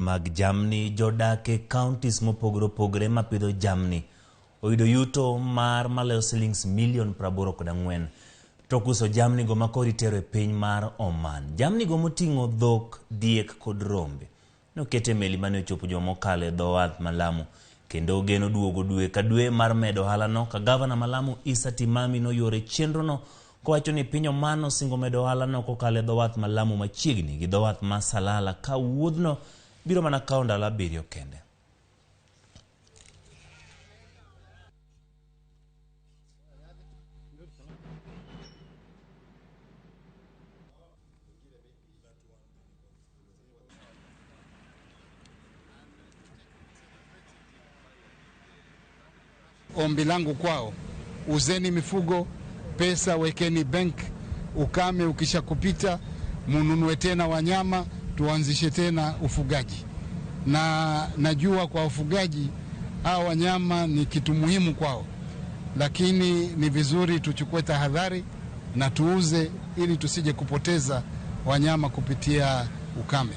Mag jamni. Jodak e counties mopogore opogore mapidho jamni oyudo yuto mar maloyo silings milion 84 tok uso jamni go makoro itero e piny mar Oman. Jamni go moting'o dhok, diek kod rombe noket e meli mane ochopo juma mokalo e dho wath ma Lamu, kendo geno duogo dwe ka dwe mar medo ohalano ka gavana ma Lamu Issa Timami noyuoro chenrono kowacho ni piny Oman osingo medo ohalano kokalo e dho wath ma Lamu machiegni gi dho wath ma Salala, ka wuodhno biro mana kawo ndalo 7 kende. Ombi langu kwao, uzeni mifugo, pesa wekeni bank, ukame ukisha kupita mununue tena wanyama, tuanzishe tena ufugaji. Na najua kwa ufugaji hawa wanyama ni kitu muhimu kwao, lakini ni vizuri tuchukue tahadhari na tuuze ili tusije kupoteza wanyama kupitia ukame.